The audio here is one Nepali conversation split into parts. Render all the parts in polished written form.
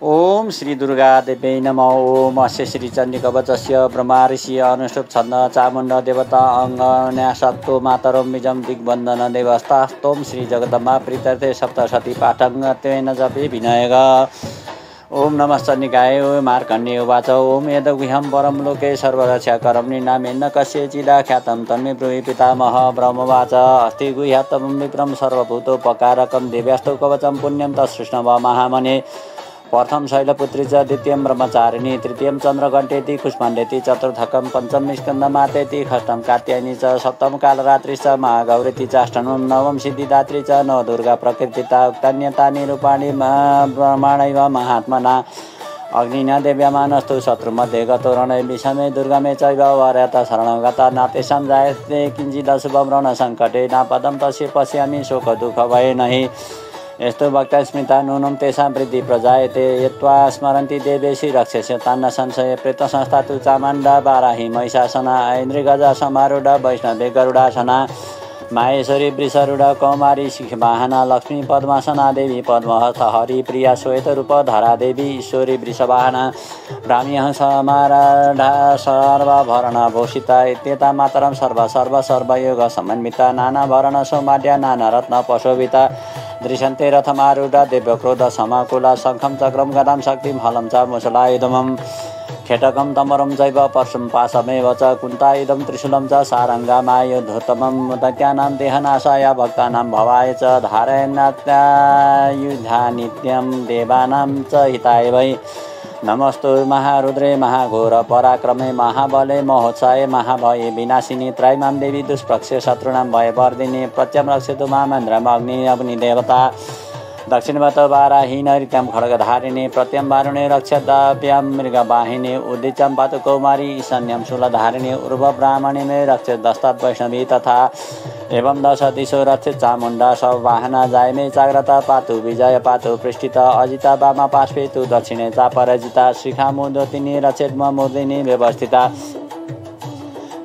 ओम श्री दुर्गा देव्यै नमः। ओम अस्य श्री चण्डी कवचस्य ब्रह्मा ऋषि अनुष्टुप छन्द चामुण्ड देवता अङ्गन्यासत्तो मातरं बीजं दिग्बन्धन देवस्तास्तोम श्री जगदम्बा प्रीत्यर्थे सप्तशती पाठं त्वेन जपे विनयग। ओम नमः चण्डिकाय मार्कण्डेय उवाच। ओम यदगुह्यं परं लोके सर्वरक्षाकरं नामेन कस्यचिदा ख्यातं तन्मे ब्रूहि पितामह ब्रह्मवाच। अस्ति गुह्यात्तमं विप्रं सर्वभूतोपकारकं दिव्यास्तु कवचं पुण्यं तत्सृष्णव महामने। प्रथम शैलपुत्री च द्वितीयं ब्रह्मचारिणी तृतीयं चन्द्रघण्टेति कुष्माण्डेति चतुर्थकं पञ्चम स्कन्दमातेति षष्ठं कात्यायनी च सप्तम कालरात्रि च महागौरीति च अष्टमं नवम सिद्धिदात्री च नवदुर्गा प्रकृतिता उक्तान्यतानि रूपाणि ब्रह्मणैव महात्मना। अग्निना देव्यमानस्तु शत्रुमध्ये गतो रणै विषमे दुर्गमे चैव वरयत शरणगता नातेषां जायते किञ्चिदशुभं रणसङ्कटे न पदं तस्य पश्यामि शोक दुःख भये नहि। यस्तो भक्ता स्मृता नूनं तेषां वृद्धि प्रजायते यत्वा स्मरन्ति देवेशी रक्षस्य तान्न संशय प्रेत संस्था तु चामुण्डा बाराही महिषासना ऐन्द्रिगजा समारूढ वैष्णवे गरुडासना माहेश्वरी वृषरूढ कौमारी शिखवाहना लक्ष्मी पद्मासना देवी पद्महस्त हरिप्रिया श्वेतरूप धरा देवी ईश्वरी वृषवाहना ब्राह्मी समाराढा सर्वभरण भूषिता इत्येता मातरं सर्वयोग समन्विता नानाभरण सौमाढ्या नानारत्न पशोभिता दृश्यन्ते रथमारूढा दिव्यक्रोध समाकुला शङ्खं चक्रं गदां शक्तिं हलं च मुसलायुधमं खेटकं तमरं चैव परशुं पाशमेव च कुन्तायुधं त्रिशूलं च सारङ्गमायुधोत्तमं दत्यानां देहनाशाय भक्तानां भवाय च धारयन्नात्यायुधा नित्यं देवानां च हिताय वै। नमस्तु महारुद्रे महाघोर पराक्रमे महाबले महोत्साहे महाभये विनाशिनी त्रैमां देवी दुष्प्रक्ष्य शत्रूणां भयवर्धिनी प्रत्यं रक्षतु मामेन्द्रम् अग्नि अग्निदेवता। दक्षिणवत वाराही नैऋत्यं खड्गधारिणी प्रत्यं वारुणे रक्षदाभ्यां मृगवाहिनी उद्दिचं पातु कौमारी ईशान्यं शूलधारिणी ऊर्ध्व ब्राह्मणी मे रक्षे दस्तात् वैष्णवी तथा एवं दश दिशो रक्षे चामुण्डा सवाहना जायमे जाग्रता पातु विजय पातु पृष्ठिता अजिता वामा पार्श्वे तु दक्षिणे चापराजिता शिखामुदोतिनी रक्षेत् मूर्धिनी व्यवस्थिता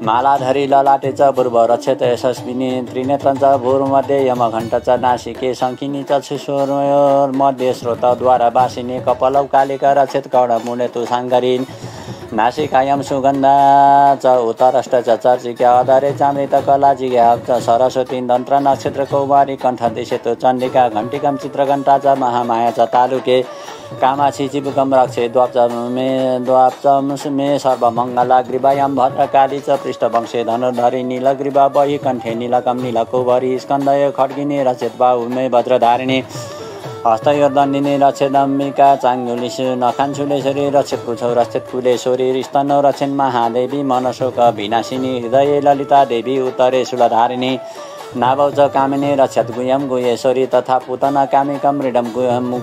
मालाधरी ललाटे च पूर्व रक्षेत यशस्विनी त्रिनेत्रं च भूर्मध्ये यमघण्ट च नासिके शङ्खिनी च शिशोर्मध्ये स्रोतद्वारवासिनी कपालौ कालिका रक्षेत् कर्णमूले तु साङ्गरीन् नासिकायां सुगन्धा च उत्तरष्ट च चर्चिका अधरे चामृतकला जिज्ञा च सरस्वती दन्त्र नक्षत्र कौमारी कण्ठदेशे तु चण्डिका घण्टिकं चित्रघण्टा च महामाया च तालुके कामाक्षी चिबुकं रक्षे द्वाप्चं मे सर्वमङ्गला ग्रीवायां भद्रकाली च पृष्ठवंशे धनुर्धरी नीलग्रीवा बहि कण्ठे नीलकं नीलकुवरी स्कन्धय खड्गिनी रक्षेत् बाहुमे भद्रधारिणी हस्तयोर्दण्डिनी रक्षेदम्बिका चाङ्गुलिषु नखान्शूलेश्वरी रक्षेत् कुशौ रक्षेत् कुलेश्वरी स्तनौ रक्षेन् महादेवी मनशोक विनाशिनी हृदये ललिता देवी उत्तरे शूलधारिणी नाभौ च कामिनी रक्षेत् गुह्यं गुह्येश्वरी तथा पूतना कामिकं मृडं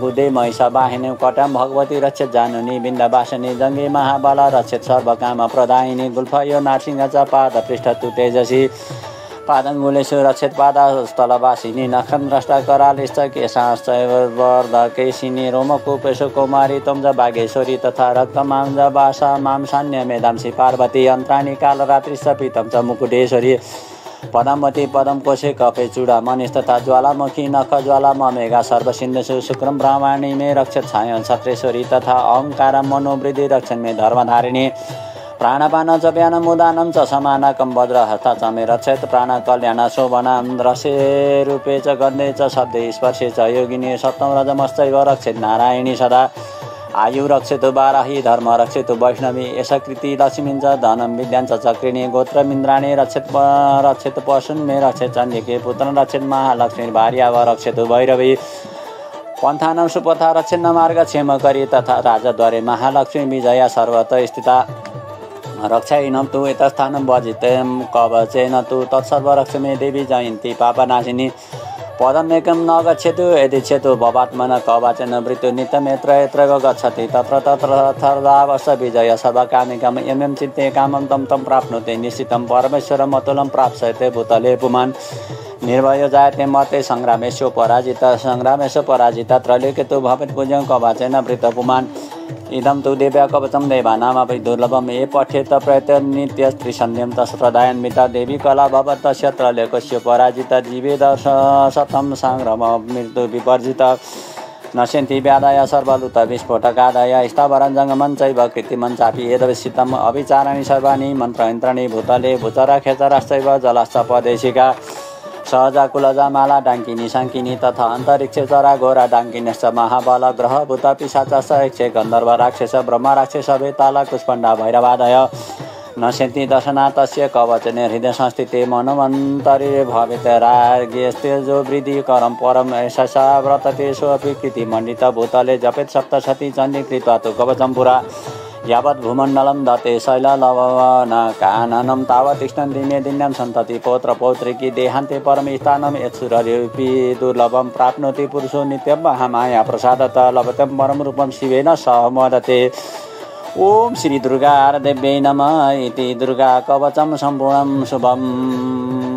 गुदे महिषवाहिनी कटां भगवती रक्षेत् जानुनी बिन्दवासिनी जङ्गे महाबला रक्षेत् सर्वकाम प्रदायिनी गुल्फयो नारसिंह च पादपृष्ठ तु तेजसी पादङ्गुलेषु रक्षेत् पादस्थलवासिनी नखन्द्रष्टा करालिश्च केशाश्च वर्धकेशिनी रोमकूपेषु कौमारी त्वं च बागेश्वरी तथा रक्तमांस वासा मांसान्य मेधांसि पार्वती यन्त्राणि कालरात्रिश्च पीतं च मुकुटेश्वरी पदमवती पदम कोशे कफे चूड़ामणिस् तथा ज्वालामुखी नख ज्वाला मेघा सर्वसिन्धुषु शुक्रं ब्राह्मणी मे रक्षेत् छायं छत्रेश्वरी तथा अहङ्कारं मनोवृद्धि रक्षन् मे धर्मधारिणी प्राणपान च व्यानम् उदानं च समानकं वज्रहस्ता च मे रक्षेत् प्राणकल्याण शोभनां रसे रूपे च गन्धे च शब्दे स्पर्शे च योगिनी सप्तम रजमश्चैव रक्षेत् नारायणी सदा आयु रक्षेतु बाराही धर्म रक्षेतु वैष्णवी यशकृति लक्ष्मी च धनं विद्यां च चक्रिणी गोत्रमिन्द्राणि रक्षेत् पशून् मे रक्षेत् चण्डिके पुत्रं रक्षेत् महालक्ष्मी भार्या व रक्षेतु भैरवी पन्थानं सुपथा रक्षेन्न मार्गक्षेमकरी तथा राजद्वारे महालक्ष्मी विजया सर्वतः स्थिता रक्षाहीनं तु एतस्थानं वजितं कवचेन तु तत्सर्वरक्षमे देवी जयन्ती पापनाशिनी पदमेकं न गच्छतु यदिच्छेतु भवात्मन कवचेन मृत्यु नित्यं यत्र यत्र गच्छति तत्र तत्रथर्दावश्य विजय सर्वकामिकं यं चित्ते कामं तं प्राप्नोति निश्चितं परमेश्वरम् अतुलं प्राप्स्यते भूतले पुमान् निर्भयो जायते मते संग्रामेषु पराजिता त्रैलोक्ये तु भवेत् पूज्यं कवचेन वृतपुमान् इदं तु दिव्या कवचं देवानामपि दुर्लभं ये पठेत प्रयत्न नित्यस्त्रिसन्ध्यं तत्प्रदायान्विता देवी कला भवत् तस्य त्रैलोक्यस्य पराजिता जीवेदर्श शतं संग्राम मृत्यु विपर्जिता नश्यन्ति व्याधय सर्वलुत विस्फोटकादय स्थावरञ्जङ्गमं चैव कृत्रिमं चापि यद्विशितम् अभिचाराणि सर्वाणि मन्त्रयन्त्राणि भूतले भूचरा खेचराश्चैव जलाश्च पदेशिका सहजा कुलजा माला डाङ्किनी साङ्किनी तथा अन्तरिक्षे चरा घोरा डाङ्किनेश्च महाबल ग्रह भूत पिशाच यक्षे गन्धर्व राक्षस ब्रह्म राक्षस वेताल कुष्पण्डा भैरवादय नश्यन्ति दशना तस्य कवचने हृदय संस्थिते मनमन्तरे भवेत् राज्ञस्तेजो वृद्धि करम परम यशसा व्रतते सोऽपि कृतिमण्डित भूतले जपेत् सप्तशती चण्डी कृत्वा तु कवचं पुरा यावत् भूमण्डलं दते शैललवन काननं तावत् तिष्ठन्ति मेदिन्यं सन्तति पौत्र पौत्रिकी देहान्ते परमस्थानं यत्सुररूपी दुर्लभं प्राप्नोति पुरुषो नित्यं महामाया प्रसादत लभतं परम रूपं शिवेन सह मोदते। ओम श्री दुर्गा देव्यै नमः इति दुर्गा कवचं सम्पूर्णं शुभम्।